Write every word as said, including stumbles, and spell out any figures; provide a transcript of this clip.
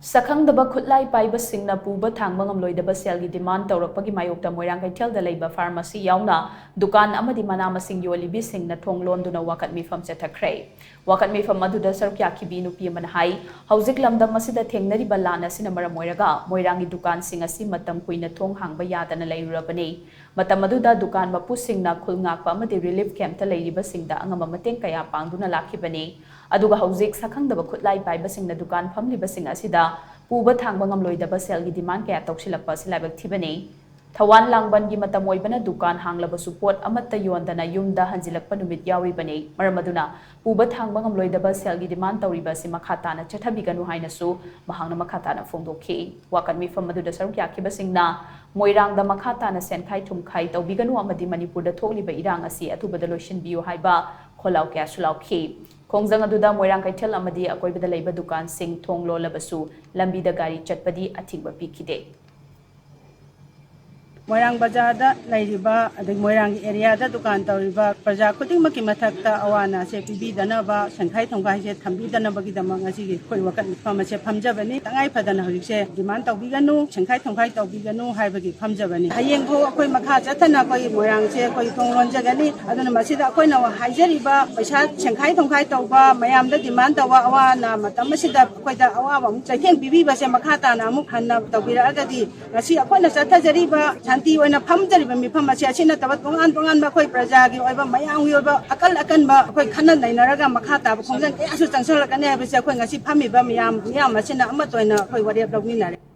ꯁꯛꯈꯪꯗꯕ ꯈꯨꯠꯂꯥꯏ ꯄꯥꯏꯕꯁꯤꯡꯅ ꯄꯨꯕ ꯊꯥꯡꯕ ꯉꯝꯂꯣꯏꯗꯕ ꯁꯦꯜꯒꯤ ꯗꯤꯃꯥꯟ ꯇꯧꯔꯛꯄꯒꯤ ꯃꯥꯌꯣꯛꯇ ꯃꯣꯏꯔꯥꯡ ꯀꯩꯊꯦꯜꯗ ꯂꯩꯕ ꯐꯥꯔꯃꯥꯁꯤ ꯌꯥꯎꯅ ꯗꯨꯀꯥꯟ ꯑꯃꯗꯤ ꯃꯅꯥ ꯃꯁꯤꯡ ꯌꯣꯜꯂꯤꯕꯤꯁꯤꯡꯅ ꯊꯣꯡ ꯂꯣꯟꯗꯨꯅ ꯋꯥꯀꯠ ꯃꯤꯐꯝ ꯆꯠꯊꯈ꯭ꯔꯦ꯫ ꯋꯥꯀꯠ ꯃꯤꯐꯝ ꯑꯗꯨꯗ ꯁꯔꯨꯛ ꯌꯥꯈꯤꯕꯤ ꯅꯨꯄꯤ ꯑꯃꯅ ꯍꯥꯏ, ꯍꯧꯖꯤꯛ ꯂꯝꯗꯝ ꯑꯁꯤꯗ ꯊꯦꯡꯅꯔꯤꯕ ꯂꯥꯟ ꯑꯁꯤꯅ ꯃꯔꯝ ꯑꯣꯏꯔꯒ ꯃꯣꯏꯔꯥꯡꯒꯤ ꯗꯨꯀꯥꯟꯁꯤꯡ ꯑꯁꯤ ꯃꯇꯝ ꯀꯨꯏꯅ ꯊꯣꯡ ꯍꯥꯡꯕ ꯌꯥꯗꯅ ꯂꯩꯔꯨꯔꯕꯅꯤ꯫ ꯃꯇꯝ ꯑꯗꯨꯗ ꯗꯨꯀꯥꯟ ꯃꯄꯨꯁꯤꯡꯅ ꯈꯨꯜ ꯉꯥꯛꯄ ꯑꯃꯗꯤ ꯔꯤꯂꯤꯐ ꯀꯦꯝꯞꯇ ꯂꯩꯔꯤꯕꯁꯤꯡꯗ ꯑꯉꯝꯕ ꯃꯇꯦꯡ ꯀꯌꯥ ꯄꯥꯡꯗꯨꯅ ꯂꯥꯛꯈꯤꯕꯅꯤ꯫ ꯑꯗꯨꯒ ꯍꯧꯖꯤꯛ ꯁꯛꯈꯪꯗꯕ ꯈꯨꯠꯂꯥꯏ ꯄꯥꯏꯕꯁꯤꯡꯅ ꯗꯨꯀꯥꯟ ꯐꯝꯂꯤꯕꯁꯤꯡ ꯑꯁꯤꯗ ꯄꯨꯕ ꯊꯥꯡꯕ ꯉꯝꯂꯣꯏꯗꯕ ꯁꯦꯜꯒꯤ ꯗꯤꯃꯥꯟ ꯀꯌꯥ ꯇꯧꯁꯤꯜꯂꯛꯄ ꯑꯁꯤ ꯂꯥꯏꯕꯛ ꯊꯤꯕꯅꯤ꯫ ꯊꯧꯋꯥꯟ ꯂꯥꯡꯕꯟꯒꯤ ꯃꯇꯝ ꯑꯣꯏꯕꯅ ꯗꯨꯀꯥꯟ ꯍꯥꯡꯂꯕꯁꯨ ꯄꯣꯠ ꯑꯃꯠꯇ ꯌꯣꯟꯗꯅ ꯌꯨꯝꯗ ꯍꯟꯖꯤꯜꯂꯛꯄ ꯅꯨꯃꯤꯠ ꯌꯥꯎꯔꯤꯕꯅꯤ꯫ ꯃꯔꯝ ꯑꯗꯨꯅ ꯄꯨꯕ ꯊꯥꯡꯕ ꯉꯝꯂꯣꯏꯗꯕ ꯁꯦꯜꯒꯤ ꯗꯤꯃꯥꯟ ꯇꯧꯔꯤꯕ ꯑꯁꯤ ꯃꯈꯥ ꯇꯥꯅ ꯆꯠꯊꯕꯤꯒꯅꯨ ꯍꯥꯏꯅꯁꯨ ꯃꯍꯥꯛꯅ ꯃꯈꯥ ꯇꯥꯅ ꯐꯣꯡꯗꯣꯛꯈꯤ꯫ ꯋꯥꯀꯠ ꯃꯤꯐꯝ ꯑꯗꯨꯗ ꯁꯔꯨꯛ ꯌꯥꯈꯤꯕꯁꯤꯡꯅ ꯃꯣꯏꯔꯥꯡꯗ ꯃꯈꯥ ꯇꯥꯅ ꯁꯦꯟꯈꯥꯏ ꯊꯨꯝꯈꯥꯏ ꯇꯧꯕꯤꯒꯅꯨ ꯑꯃꯗꯤ ꯃꯅꯤꯄꯨꯔꯗ ꯊꯣꯛꯂꯤꯕ ꯏꯔꯥꯡ ꯑꯁꯤ ꯑꯊꯨꯕꯗ ꯂꯣꯏꯁꯤꯟꯕꯤꯌꯨ ꯍꯥꯏꯕ ꯈꯣꯜꯂꯥꯎ ꯀꯌꯥꯁꯨ ꯂꯥꯎꯈꯤ꯫ ꯈꯣꯡꯖꯪ ꯑꯗꯨꯗ ꯃꯣꯏꯔꯥꯡ ꯀꯩꯊꯦꯜ ꯑꯃꯗꯤ ꯑꯀꯣꯏꯕꯗ ꯂꯩꯕ ꯗꯨꯀꯥꯟꯁꯤꯡ ꯊꯣꯡ ꯂꯣꯜꯂꯕꯁꯨ ꯂꯝꯕꯤꯗ ꯒꯥꯔꯤ ꯆꯠꯄꯗꯤ ꯑꯊꯤꯡꯕ ꯄꯤꯈꯤꯗꯦ꯫ ꯃꯣꯏꯔꯥꯡ ꯕꯖꯥꯔꯗ ꯂꯩꯔꯤꯕ, ꯑꯗꯒꯤ ꯃꯣꯏꯔꯥꯡꯒꯤ ꯑꯦꯔꯤꯌꯥꯗ ꯗꯨꯀꯥꯟ ꯇꯧꯔꯤꯕ ꯄ꯭ꯔꯖꯥ ꯈꯨꯗꯤꯡꯃꯛꯀꯤ ꯃꯊꯛꯇ ꯑꯋꯥ ꯑꯅꯥꯁꯦ ꯄꯤꯕꯤꯗꯅꯕ, ꯁꯦꯟꯈꯥꯏ ꯊꯣꯡꯈꯥꯏꯁꯦ ꯊꯝꯕꯤꯗꯅꯕꯒꯤꯗꯃꯛ ꯉꯁꯤꯒꯤ ꯑꯩꯈꯣꯏ ꯋꯥꯀꯠ ꯃꯤꯐꯝ ꯑꯁꯦ ꯐꯝꯖꯕꯅꯤ꯫ ꯇꯉꯥꯏ ꯐꯗꯅ ꯍꯧꯖꯤꯛꯁꯦ ꯗꯤꯃꯥꯟ ꯇꯧꯕꯤꯒꯅꯨ, ꯁꯦꯟꯈꯥꯏ ꯊꯣꯡꯈꯥꯏ ꯇꯧꯕꯤꯒꯅꯨ ꯍꯥꯏꯕꯒꯤ ꯐꯝꯖꯕꯅꯤ꯫ ꯍꯌꯦꯡ ꯐꯥꯎ ꯑꯩꯈꯣꯏ ꯃꯈꯥ ꯆꯠꯊꯅ ꯑꯩꯈꯣꯏ ꯃꯣꯏꯔꯥꯡꯁꯦ ꯑꯩꯈꯣꯏ ꯊꯣꯡ ꯂꯣꯟꯖꯒꯅꯤ꯫ ꯑꯗꯨꯅ ꯃꯁꯤꯗ ꯑꯩꯈꯣꯏꯅ ꯍꯥꯏꯖꯔꯤꯕ ꯄꯩꯁꯥ ꯁꯦꯟꯈꯥꯏ ꯊꯣꯡꯈꯥꯏ ꯇꯧꯕ, ꯃꯌꯥꯝꯗ ꯗꯤꯃꯥꯟ ꯇꯧꯕ, ꯑꯋꯥ ꯑꯅꯥ ꯃꯇꯝ ꯑꯁꯤꯗ ꯑꯩꯈꯣꯏꯗ ꯑꯋꯥꯕ ꯑꯃꯨꯛ ꯆꯩꯊꯦꯡ ꯄꯤꯕꯤꯕꯁꯦ ꯃꯈꯥ ꯇꯥꯅ ꯑꯃꯨꯛ ꯍꯟꯅ ꯇꯧꯕꯤꯔꯛꯑꯒꯗꯤ ꯉꯁꯤ ꯑꯩꯈꯣꯏꯅ ꯆꯠꯊꯖꯔꯤꯕ, ꯁꯥꯟꯇꯤ ꯑꯣꯏꯅ ꯐꯝꯖꯔꯤꯕ ꯃꯤꯐꯝ ꯑꯁꯤ, ꯑꯁꯤ ꯅꯠꯇꯕ ꯇꯣꯉꯥꯟ ꯇꯣꯉꯥꯟꯕ ꯑꯩꯈꯣꯏ ꯄ꯭ꯔꯖꯥꯒꯤ ꯑꯣꯏꯕ, ꯃꯌꯥꯝꯒꯤ ꯑꯣꯏꯕ ꯑꯀꯜ ꯑꯀꯟꯕ ꯑꯩꯈꯣꯏ ꯈꯟꯅ ꯅꯩꯅꯔꯒ ꯃꯈꯥ ꯇꯥꯕ ꯈꯣꯡꯖꯪ ꯀꯌꯥꯁꯨ ꯆꯪꯁꯤꯜꯂꯛꯀꯅꯤ ꯍꯥꯏꯕꯁꯦ ꯑꯩꯈꯣꯏ ꯉꯁꯤ ꯐꯝꯃꯤꯕ ꯃꯤꯌꯥꯝ, ꯃꯤꯌꯥꯝ ꯑꯁꯤꯅ ꯑꯃꯠꯇ ꯑꯣꯏꯅ ꯑꯩꯈꯣꯏ ꯋꯥꯔꯦꯞ ꯂꯧꯃꯤꯟꯅꯔꯦ꯫